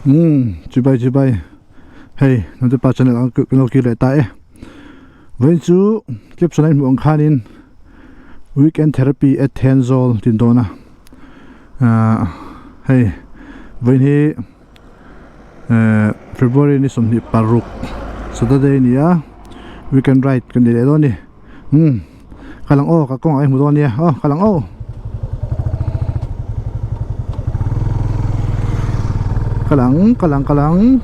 Umm chibai chibai hei Hnamte pa channel ang kan lo kir leh ta e vawiin chu caption a inhmuh ang khanin weekend therapy at Thenzawl tih dawn a ahh hei vawiin hi ehh February ni 26 Saturday a ni a weekend ride kan nei leh dawn a ni umm Ka lang aw ka kawngah i hmu dawn nia aw ka lang aw. Ka lang ka lang ka lang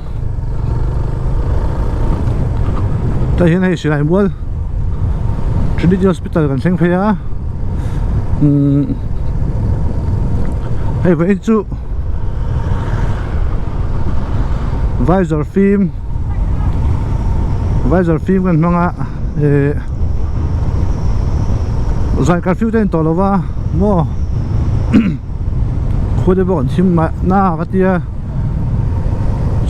tah hian hei silai mual Trinity Hospital kan thleng phei a umm hei vawiin chu visor fim visor fim kan hmang a eh zan curfew te a ni tawh lo va maw khua te pawh kan thim mah na ka tia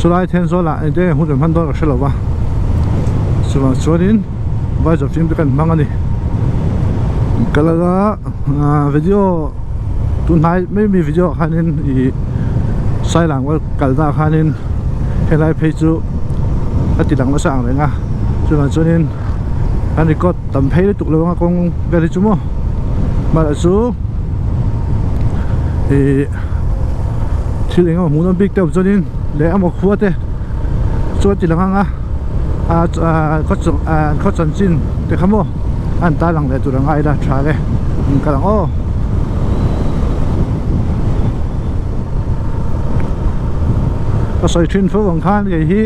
chulai Thenzawl ah engtin nge hun kan hman dawn ka hre lo va chuvang chuanin visor fim te kan hmang a ni ka la ah video tunhnai mai mi video ah khanin ih sailang vel kalna ah khanin helai phei chu a ti lang nasa ang reng a chuvang chuanin an record tam phei lutuk lo anga kawng vel hi chu maw mahla chu ih thil eng emaw hmuh nawn bik te awm chuanin leh emaw khua te chu a ti lang ang a ah khaw chanchin te kha maw a an tarlang leh tur a ngai ila tha le kal ang aw. Ka sawi thin fo ang khan kei hi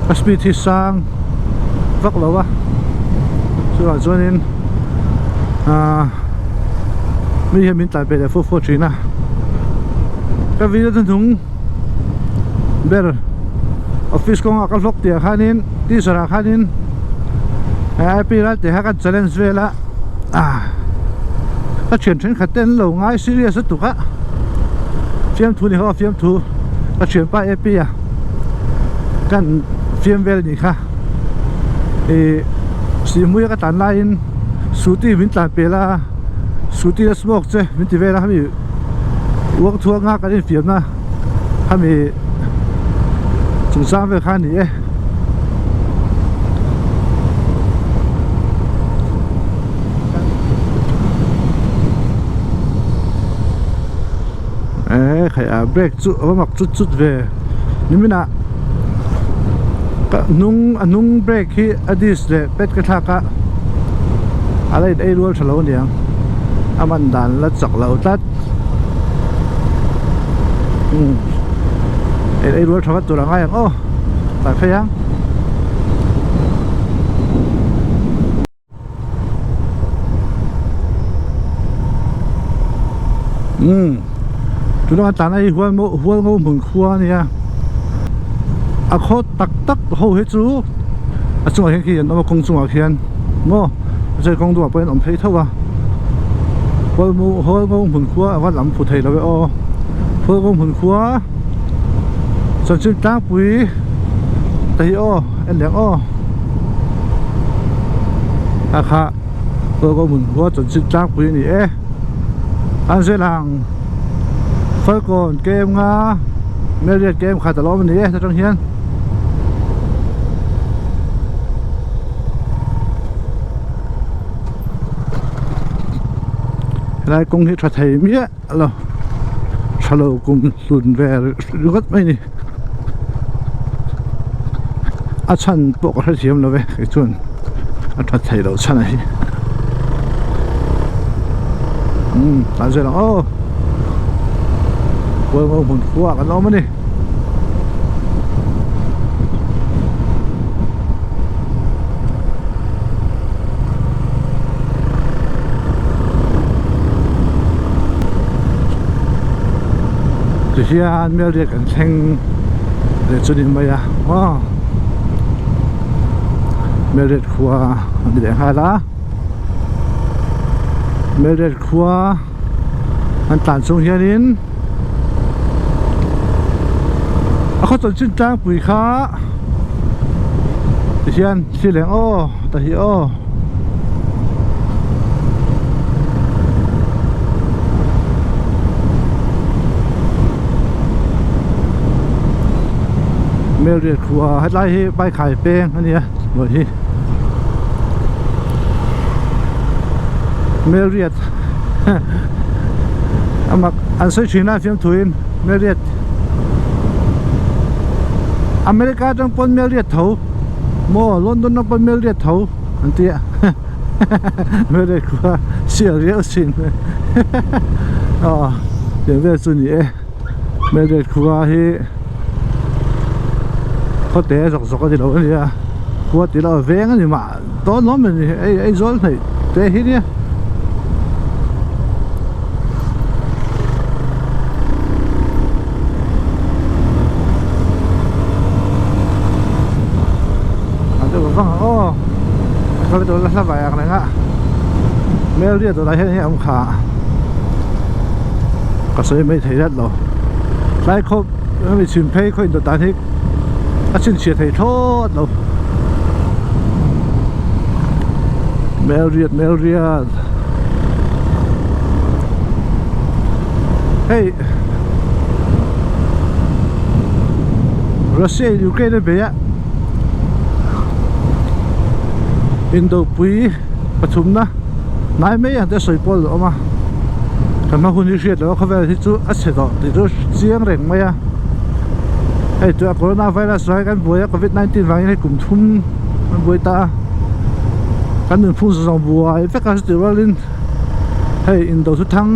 ka speed hi sang vak lo a chuvang chuanin ahh mi hian min tlai pe leh fo fo thin a ka video hnuhnung ber office kawngah ka vlog tih ah khanin teaser ah khanin ip ral tih kha kan challenge vel a ah ka thian thenkhat te an lo ngai serious lutuk a fiamthu ni ho a fiamthu ka thianpa ap a kan fiam vel anih kha ih sihhmui a ka tlan laiin scooty min tlan pel a scooty a smoke che min ti vel a hemi uang chhuak nga kan infiamna hemi chungchang vel kha a ni e. Eee khai a brake chu a va mak chut chut ve nimin ah ka hnung a hnung brake hi a disc leh pad ka thlak a a la in ei rual tha lo aniang a man dan la chak lo tlat umm in ei rual tha vat tur a ngai ang aw tah phei ang. Umm tunah tlan a hi hual hual ngo hmun khua a nia a khaw tak tak ho hi chu a chungah hian khi an awm a kawng chungah khian maw a kawng duhah pawh hian awm phei tho a hual hual ngo hmun khua a va lam phu thei lo e aw hual ngo hmun khua chanchin tlangpui te hi aw en leh ang aw. A kha Gogo hmun khua chanchin tlangpui a ni e an zel ang Falkawn kem nga Marriott kem khat a lo awm a ni e atang hian. Helai kawng hi tha thei miah lo tha lo kum hlun ve ringawt mai a ni a chhan pawh ka hrethiam lo ve kei chuan a that theih loh chhan a hi umm tah zel ang aw hualngo hmun khua kan awm a ni. Tihian Melriat kan thleng leh chu ni mai a aw Melriat khua a ni leh nghal a Melriat khua an tlan chung hianin a khaw chanchin tlangpui kha tihian thli leng aw ta hi aw. Melriat khua hetlai hi Paikhai peng a nia hnuai hi Melriat a mak an sawi thin a fiamthuin Melriat America atang pawn Melriat tho maw London atang pawn Melriat tho an ti a Melriat khua sial riau thin aw tiang vel chu a ni e. Hmelhriat khua hi khawte zawk zawk a ni lo a nia khua tih loh a veng a ni mah dawn awm a ni hei Aizawl hnaih te hi nia. A deuh vang ang aw a kal tur la hla vai ang reng a Hmelhriat tur ah hian enge awm kha. Ka sawi mai thei zat lo tlai khawp hemi chhim phei khaw indawt dan hi a chhinchhiah thei thlawt lo Melriat Melriat hei Russia in Ukraine a bei a indopui pathumna. Hnai mai ang te sawi pawl a awm a, kan hma hun hi hriat loh a khawvel hi chu a chhe tawh tih chu chiang reng mai a, hei tuna corona virus vangin kan buai a covid 19 vangin hei kum thum kan buai ta a, kan nunphung zawng zawng buai vek a chutih rualin hei indo chu thang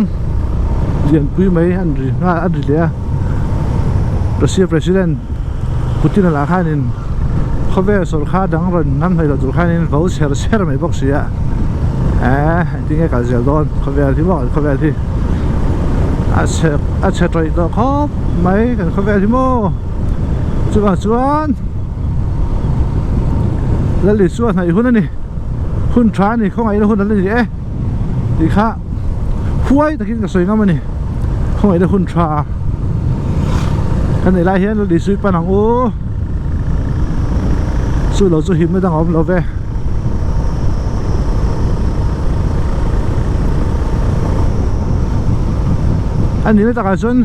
lianpui mai an ri nghal an ri leh a, Russia president Putin a lah khanin khawvel sawrkar dang rawn hnam hnaih loh tur khanin vo chher chher mai bawk si a eee engtin nge kal zel dawn khawvel hi maw khawvel hi a chhe a chhe tawih tawh khawp mai kan khawvel hi maw chuvang chuan Lali chu a hnaih hun a ni hun tha a ni khawngaihna hun a la ni e tih kha huai takin ka sawi ngam a ni khawngaihna hun tha kan neih lai hian Lali chu i pan ang u chu lo chu himna dang a awm lo ve. A nihna takah chuan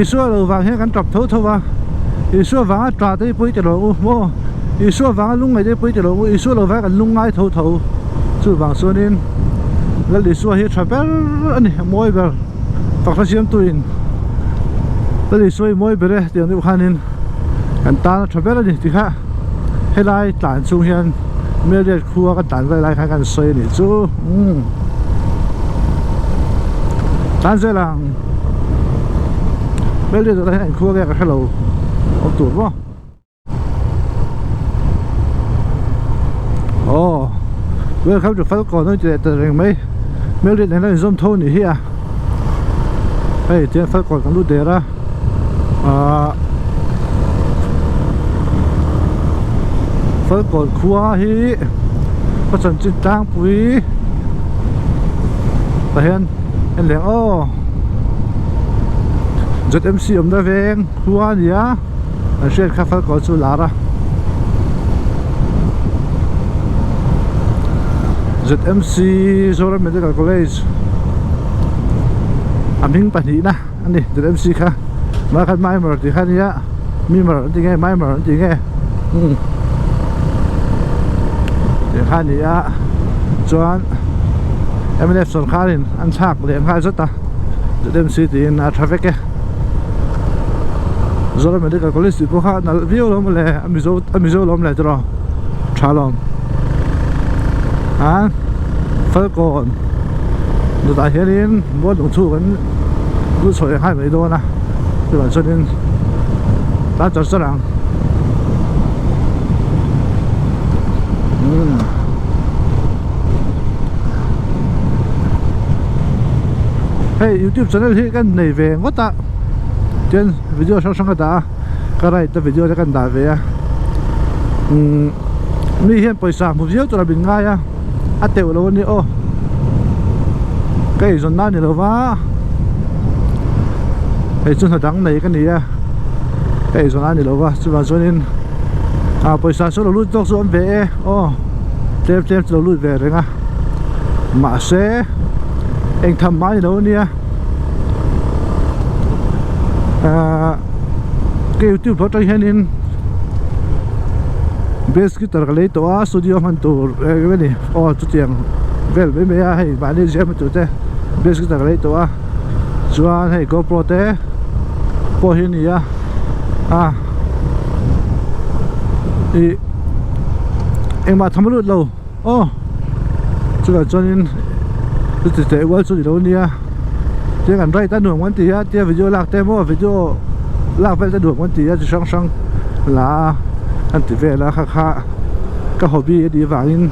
Isua lo vang hian kan tap tho tho va Isua vanga tah te hi pawi ti lo ang u maw Isua vanga lungngaih te hi pawi ti lo ang u Isua lo vanga kan lungngai tho tho chuvang chuanin Lal Isua hi a tha ber a ni a mawi ber fakhla siamtuin Lal Isua hi mawi ber e tih ang deuh khanin kan tan a tha ber a ni tikha helai tlan chung hian Marriott khua ka tlan vel lai khan kan sawi a nih chu umm tlan zel ang Marriott ah hian an khua nge ka hrelo awm tur maw. Aw welcome to Falkawn a ni leh ta reng mai Marriott nen a inzawm tho a nih hi a hei tihian Falkawn kan lut der a ahh Falkawn khua hi ka chanchin tlangpui tah hian en leh ang aw ZMC awmna veng khua a ni a an hriat kha Falkawn chu lar a ZMC Zoram Medical College a hming pahnihna. A ni ZMC kha mah khan Myanmar tih kha ania Myanmar an ti nge Myanmar an ti nge umm tih kha a ni a chuan mnf sawrkharin an thlak leh nghal zat a ZMC tiin a tha vek e Zoram Medical College tih pawh kha a nalh viau lo mawle a mizo a mizo lo awm leh tawh tha lawm a Falkawn dawtah hianin mual lung chhuk an lu chho leh nghal mai dawn a chuvang chuanin tan char char ang umm hei youtube channel hi kan nei ve ngawt a chuan video hrang hrang ka dah a ka ride na video te kan dah ve a umm mi hian pawisa hmu viau tur a min ngai a. A teuh lo a ni aw ka eizawn na a ni lo va hei chu hna dang nei ka ni a ka eizawn na a ni lo va chuvang chuanin ah pawisa chu lo lut zawk chu a awm ve e aw tlem tlem chu lo lut ve reng a mahse eng tham mah a ni lo a nia ahh. Ka youtube atang hianin bass guitar ka lei tawh a studio hman tur eng emaw ni aw chutiang vel mai mai a hei mahni zem tur te bass guitar ka lei tawh a chuan hei gopro te pawh hi a ni a a ih engmah tham a lut lo aw chutah chuanin chuti teh ual chu ni lo nia tiang an ride a nuam kan ti a tia video lak te maw video lak vel te nuam kan ti a chi hrang hrang la a an ti vel a kha kha ka hobby a nih vangin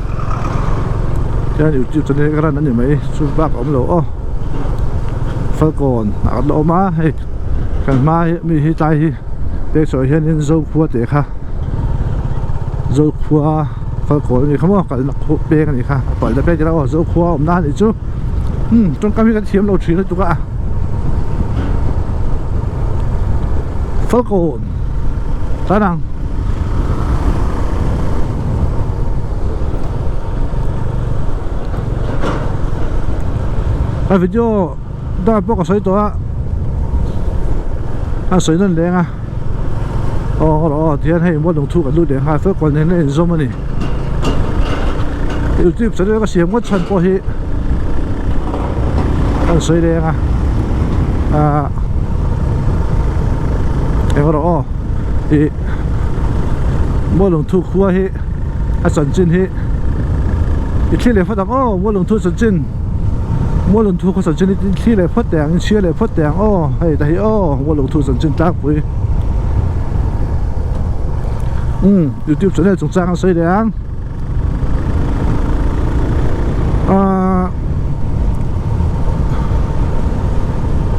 tian youtube channel hi ka run a ni mai chu bak a awm lo aw falkawn ah kan la awm a hei kan hma hi mi hi tlai hi pekchhuah hianin zokhua tih kha zokhua. Falkawl a ni kha maw kalna khuh peng a ni kha a palna peng tih aw Zokhua awmna a nih chu umm tawngkam hi kan thiam lo thin lutuk a Falkawn tan ang a video dangah pawh ka sawi tawh a a sawi nawn leng a. Aw rawh aw tihian hei mual lungthu kan lut leh nghal fel kual nen a inzawm a ni youtube channel ka siam ngawt chhan pawh hi kan sawi leng a ahh eng rawh aw ih mual lungthu khua hi a chanchin hi i thli leh phawt ang aw mual lungthu chanchin. Mualun thu khaw chanchin hi thli leh phawt teh ang in chhia leh phawt teh ang aw hei ta hi aw Mualun thu chanchin tlangpui umm youtube channel chungchang an sawi leh ang ahh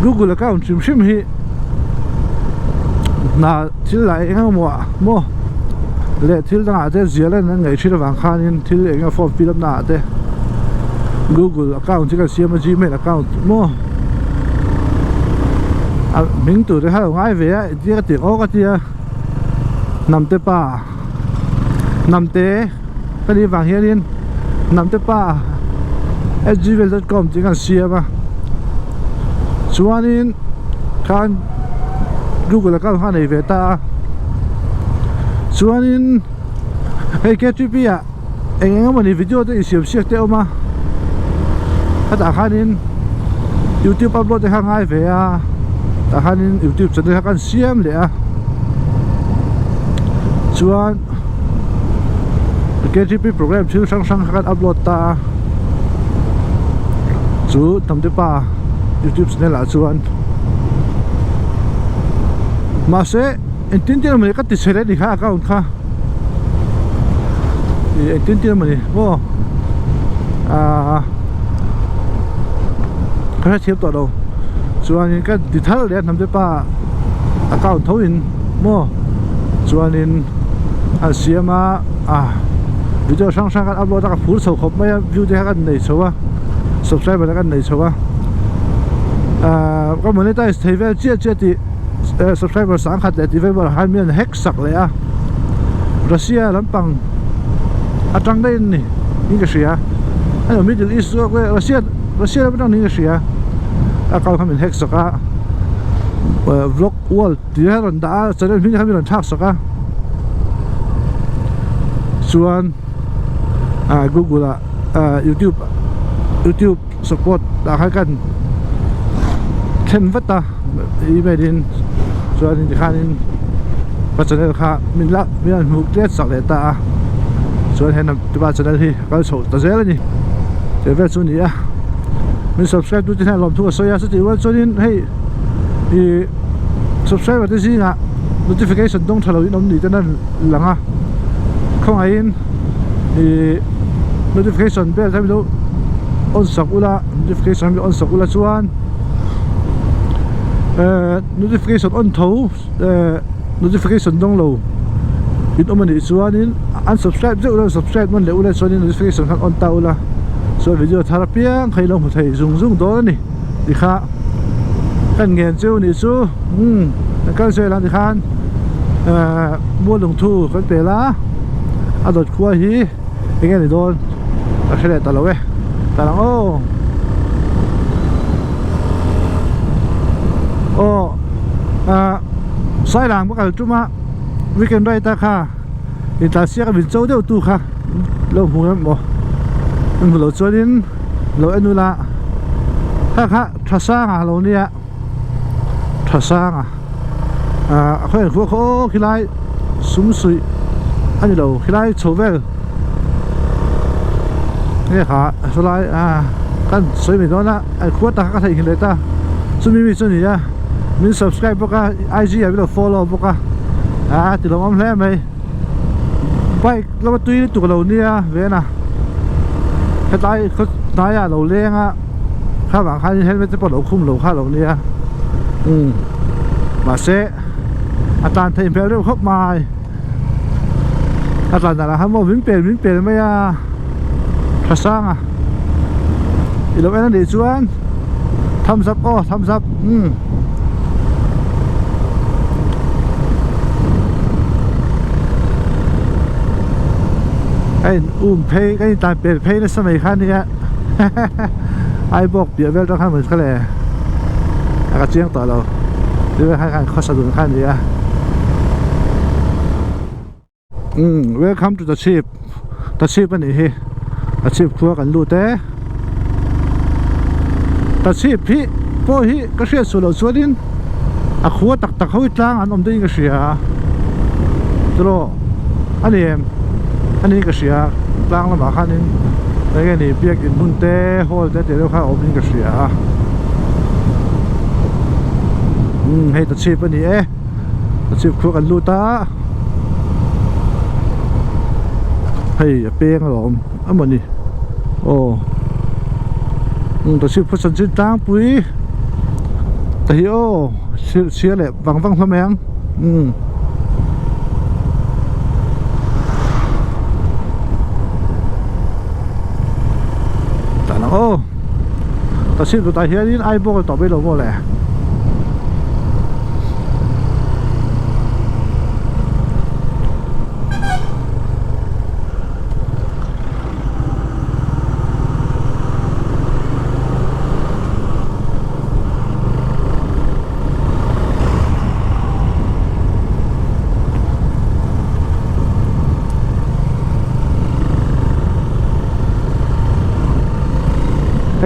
google account hrim hrim hi hna thil lah eng emaw ah maw leh thil dangah te ziah lan an ngaih thin avang khanin thil eng emaw form fill up na ah te. Google account hi kan siam a gmail account maw a hming tur te kha lo ngai ve a engtin ka tih aw ka tia hnamte pa hnamte ka nih vang hianin hnamte pa at gmail dot com tih kan siam a chuanin khan google account kha a nei ve ta a chuanin hei K_T_P ah. Eng eng emawni video te insiam siak te a awm a hetah khanin youtube upload te kha a ngai ve a tah khanin youtube channel kha kan siam leh a chuan K_T_P program thil hrang hrang kha kan upload ta a chu Hnamtepa youtube channel ah chuan mahse engtin tin emawni ka ti chhe leh a ni kha account kha. Ih engtin tin emawni maw ahh ka hrethiam tawh lo chuanin ka ti thar leh a hnam te pa account tho in maw chuanin an siam a ah video hrang hrang khan upload a ka phur chho khawp mai a view te kha kan nei chho a subscriber te kan nei chho a ahh ka monetize thei vel chiah chiah tih subscriber sangkhat leh tih vel bulah khan mi an hack sak leh a Russia lampang atang daih an ni in ka hria hei middle east zawk leh Russia Russia lam atang niin ka hria a kal kha min hack sak a vlog world tih a rawn dah a channel hming kha min rawn thlak sak a chuan ah google ah ah youtube youtube support ah khan kan thlen vat a email in chuanin tikhanin ka channel kha min la min rawn hmuh tlet sak leh ta a chuan he hnamtupa channel hi a kal chhoh ta zel a ni tih vel chu a ni a min subscribe tu te hian lawmthu a sawi a chutih rual chuanin hei ih subscriber te zingah notification dawng tha lo in awm ni ten a lang a khawngaihin ih notification bell kha milo on sak ula notification hi on sak ula chuan eh notification on tho eh notification dawng lo in awm a nih chuanin unsubscribe zeuh ula subscribe nawn leh ula chuanin notification khan on ta ula chuan video thar apiang kha ilo hmu thei zung zung dawn a ni tikha kan ngen chu nih chu umm kan kal zel ang tikhan eh mual lungthu kan pel a a dawt khua hi eng nge ni dawn ka hre leh ta lo e ta lang aw aw ah. Sailang ka kal tum a weekend ride a kha intlansiak a min cho deuh tu kha lo hmu em maw in hmu lo chuanin lo en ula kha kha tha sanga lo nia tha sanga ah a khaw engkhaw khaw aw khilai sum suih a ni lo khilai chho vel nge kha sawlai ah kan sawi mai dawn a an khua tak kha ka theihnghilh leh ta chumi mi chu a ni a min subscribe bawk a IG ah min lo follow bawk a ah ti lawmawm hle mai bike lama tui lutuk a lo nia vena hetlai khaw hnaiah a lo leng a kha vang khanin helmet te pawh a lo khum lo kha a lo nia umm mahse a tan theih hmel reuh khawp mai a tlan dan ah khan maw min pel min pel mai a tha sang a i lo en a nih chuan thumbs up aw thumbs up umm. A in um phei ka in tan pel phei nasa mai kha ania Aibawk piah vel tang khan ka le a ka chiang tawh lo tunah khan khawsa dun kha ania umm welcome to the chhip the chhip anih hi a chhip khua kan lut e the chhip hi pawh hi ka hriat suh loh chuanin a khua tak tak ho hi tlang an awm deuhin ka hria tiraw a ni em a ni ka hria tlang lamah khanin eng nge ni biakin hmun te hall te tih deuh kha a awmin ka hria a umm hei ta chhip a ni e ta chhip khua kan lut a hei a peng alawm amawni aw umm ta chhip khua chanchin tlangpui ta hi aw chhia leh vang vang hlawm mai ang umm. Tah lang aw ta chhip tah hianin Aibawk a tawh mai lo maw le.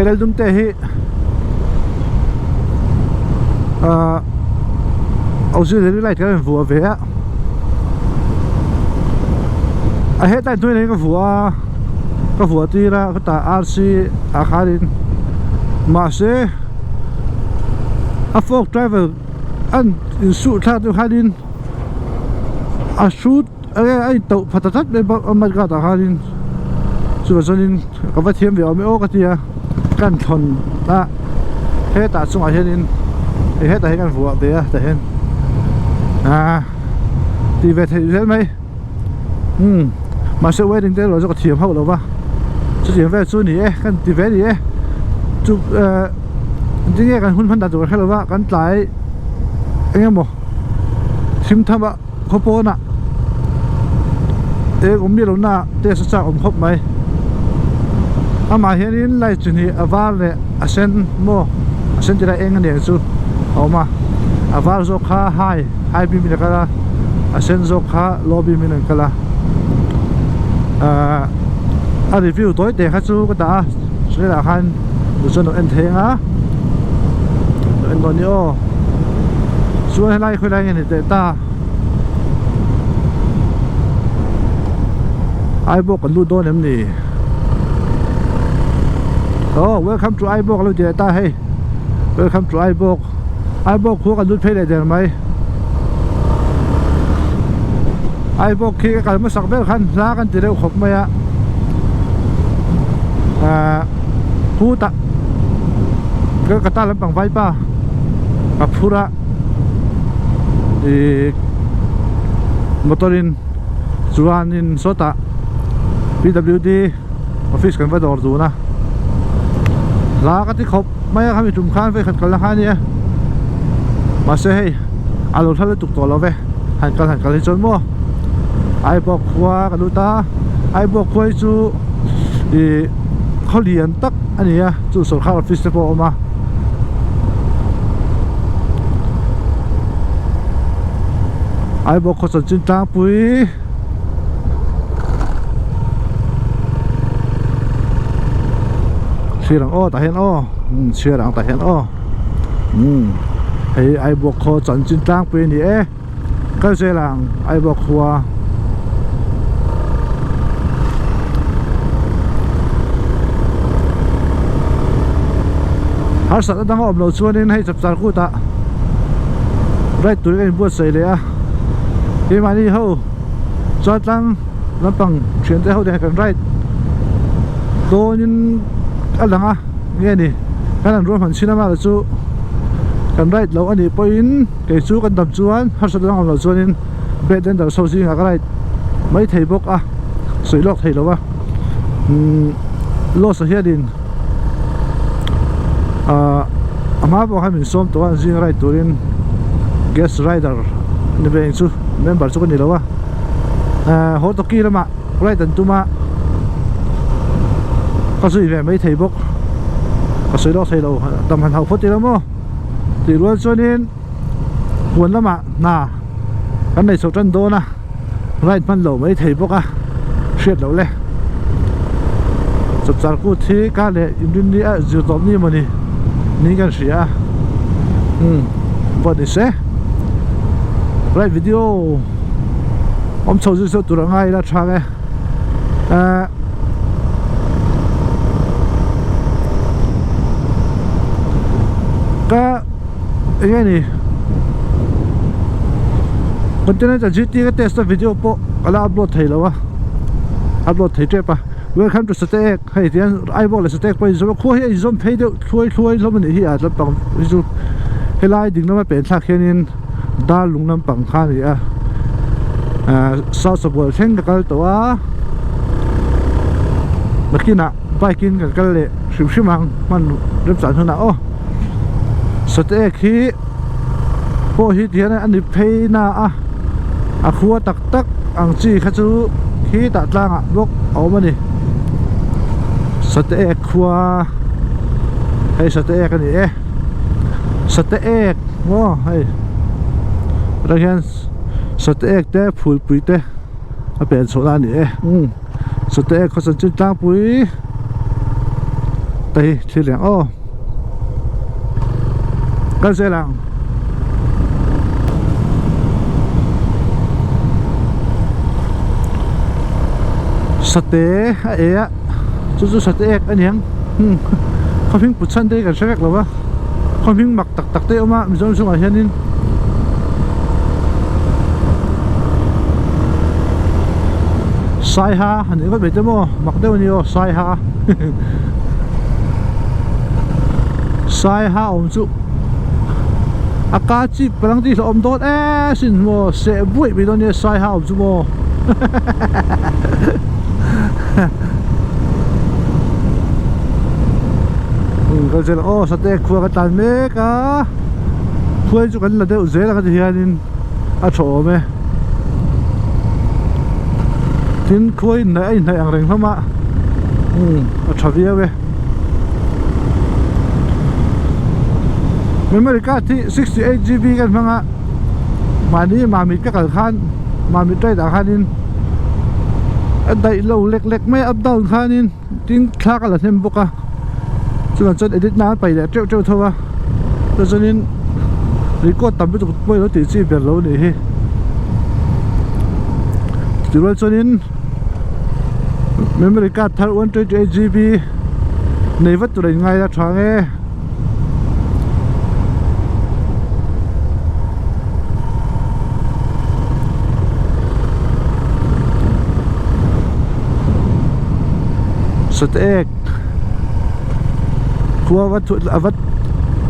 Hei lal te hi ahh auxiliary light kan vuah ve a a hetlai hnuaiah hian ka vuah a ka vuah tir a khutah rc ah khanin mahse a fork driver an insuh thlak deuh khanin a hrut enge a intauh pha ta tlat mai bawk a mud guard ah khanin chuvang chuanin ka va thiam ve awm e aw ka ti a kan thawn a hetah chungah hianin hei hetah hian kan vuah ve a tah hian aaa tih ve theih zel mai umm mahse wedding te erawh chu ka thiam hauh lo va chutiang vel chu a ni e kan ti ve a ni e chu ehh tinge kan hun hman dan tur ka hre lo va kan tlai eng emaw thim tham a khaw pawnah eng awm miah lohna ah test a chak awm khawp mai amah hianin light chi hnih a var leh a sen maw a sen tilai eng a nen chu a awm a a var zawk kha high high beam in a kal a a sen zawk kha low beam in an kal a ahh a review tawi te kha chu ka dah a chulaiah khan duh chuan lo en thei ang a lo en dawn ni aw chuan helai khawilai nge ni teh ta Aibawk kan lut dawn em ni aw welcome to Aibawk a lo ti leh ta hei welcome to Aibawk Aibawk khua kan lut phei leh der mai Aibawk khi ka kal hmasak ber khan hla kan ti deuh khawp mai a ahh khutah Kolkata lampang vaipa ka phur a ih motor in chuanin sawtah P W D office kan va dawr dun a hla ka ti khawp mai a khami tum khan vawikhat kalna kha ania mahse hei a lo thla lutuk tawh lo ve han kal han kal hi chuan maw Aibawk khua ka lut a Aibawk khua hi chu ih khaw lian tak a ni a chu sawrkar office te pawh a awm a. Aibawk khaw chanchin tlangpui Chhiar ang aw tah hian aw umm chhiar ang tah hian aw umm hei Aibawk khaw chanchin tlangpui a ni e kal zel ang Aibawk khua. Harsatna dang a awm loh chuanin hei chapchar kutah ride turin ka inbuatsaih leh a keimahni ho chuan tlang lampang thiante ho nen kan ride dawnin a lang a nge ni kan han ruahman chhin a mahla chu kan ride loh anih pawhin kei chu kan dam chuan harsatna dang a awm loh chuanin bed render ho zingah ka ride mai thei bawk a sawi lawk thei lo a umm loss ah hianin ahh a hma pawh khan min sawm tawh a zing ride turin guest rider ni ve ang chu member chu ka ni lo a ahh haw tawki lamah ride an tum a ka zui ve mai thei bawk ka sawi lawk thei lo dam han hauh phawt ila maw tih rual chuanin huan lamah hna kan nei chho tan dawn a ride hman lo mai thei bawk a hriat loh le chapchar kut hi ka leh inrin ni a zir tawp ni mawni niin kan hria a umm pawh ni se ride video awm chho zui zeuh tur a ngai ila tha e ahh. Ka eng nge ni Continental GT ka test na video pawh ka la upload thei lo a upload thei tep a welcome to Sateek hei tihian Aibawk leh Sateek pawh a inzawm a khua hi a inzawm phei deuh thluai thluai hlawm a nih hi a lampang hi chu helai ding lama pen thlak hianin dar lung lampang kha a ni a ahh South Sabual thleng ka kal tawh a nakinah bike in kan kal leh hrim hrim ang hman remchah hunah aw. Sateek hi pawh hi tihian a ni phei na a a khua tak tak ang chi kha chu khi tah tlangah bawk a awm a ni Sateek khua hei Sateek a ni e Sateek maw hei atang hian Sateek te phulpui te a pen chhuah na a ni e umm Sateek khaw chanchin tlangpui te hi thil reng aw. Kal zel ang. Sate a e a chu chu sate ek a niang hmm khaw hming put chhan te hi kan hre vek lo va khaw hming mak tak tak te a awm a Mizoram chhungah hianin Saiha a nih ngawt mai te maw mak deuh a ni aw Saiha. Saiha awm chu a ka chip palang tih hlauhawm dawn e sin maw seh buaih mai dawn nia saiha awm chu maw um kal zel aw sate khua ka tlan mek a khuai chu kan la deuh zel ang ti hianin a tha awm e tin khuai inhnaih a inhnaih ang reng hlawm a umm a tha viau e memory card hi 68 gb kan hmang a mahni mamit ka kal khan mamit ride ah khanin a daih lo lek lek mai a up down khanin tin thla ka la hnem bawk a chuvang chuan edit nan a paih leh teuh teuh tho a chuanin record tam lutuk pawh ilo tih chi ber lo nih hi tirual chuanin memory card thar 128 gb nei vat tur a inngai a tha nge. Sateek khua va thut a va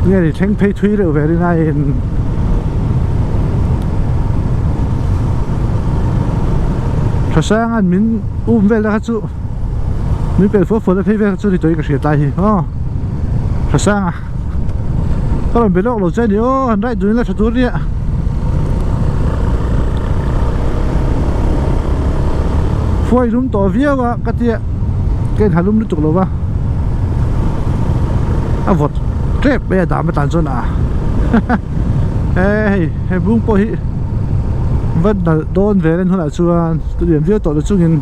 nge ni thleng phei thui reuh ve rin aiin tha sanga'n min um vel na kha chu min pel fual fual na phei vel kha chu ni tawhin ka hria tlai hi aw tha sanga ka rawn be lawk lo che a ni aw han ride dun ila tha tur nia. Khuai lum tawh viau a ka tia ka inha lum lutuk lo va a vawt tep mai a dam atan chuan a e hei he bung pawh hi Va nalh dawn ve len hunah chuan lian viau tawh lo chungin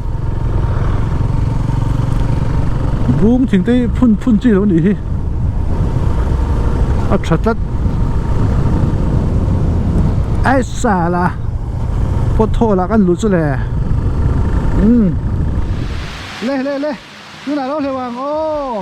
bung thing te hi phun phun chi lo nih hi a tha tlat ai sala pothole ah kan luh chu le umm le le le tunah lo hleuh ang aw.